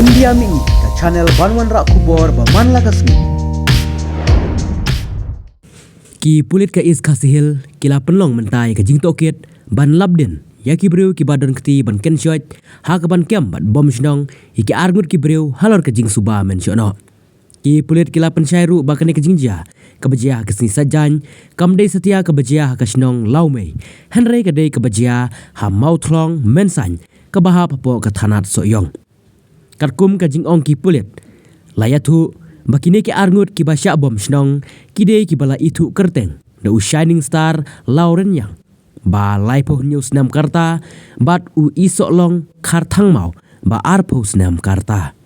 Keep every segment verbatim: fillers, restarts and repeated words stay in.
India Mini, ka channel ban wanrah khubor ba man la ka sngi. Ki pulit ka East Khasi Hills ki la pynlong mynta ïa ka jingtohkit ban lap dien ïa ki briew kiba don kti ban kynshoit ha kaban kem bad bom shnong ïa ki arngut ki briew halor ka jingsuba men shoh noh. Ki pulit ki la pynshai ruh ba kane ka jingjia kaba jia ha ka sngi Saitjaiñ kam dei satia kaba jia ha ka shnong Lawmei, hynrei ka dei kaba jia ha Mawthlong Mynsain kaba hap hapoh ka thanat Sohiong. Katkum ka jingong ki pulit, la ïathuh ba kine ki arngut kiba shah bom shnong ki dei kiba la ithuh kyrteng da u Shining Star Lawrynjang, ba laiphew hynñiew snem ka rta, bad u Isohlong Kharthangmaw, ba arphew snem ka rta.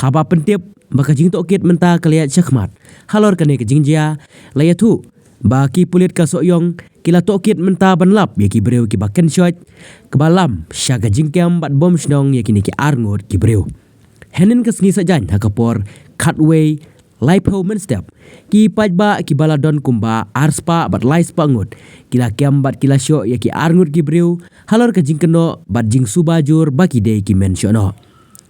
Haba pyntip ba ka jingtohkit mynta ka la ïaid shakhmat halor kane ka jingjia, la ïathuh ba ki pulit ka Sohiong ki la tohkit mynta ban lap ïa ki briew kiba kynshoit, kaba lam sha ka jingkem bad bom shnong ïa kine ki arngut ki briew. Hynnin ka sngi Saitjaiñ ha ka por khatwei laiphew mynstep, ki paidbah kiba la don kumba arspah bad laispah ngut ki la kem bad ki la shoh ïa ki arngut ki briew halor ka jingkynnoh bad jingsuba jur ba ki dei ki men shoh noh.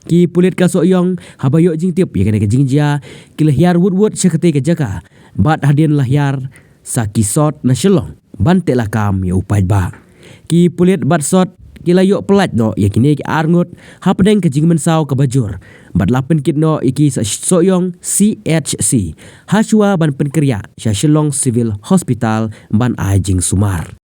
Ki pulit ka Sohiong haba ïoh jingtip ïa kane ka jingjia, ki la hiar wut wut sha katei ka jaka bad hadien la hiar sa ki SOT na Shillong ban teh lakam ïa u paidbah. Ki pulit bad SOT ki la ïoh pyllait noh ïa kine ki arngut hapdeng ka jingmynsaw kaba jur bad la pynkit noh ïa ki sha Sohiong C H C, hashwa ban pynkyrïah sha Shillong Civil Hospital ban ai jingsumar.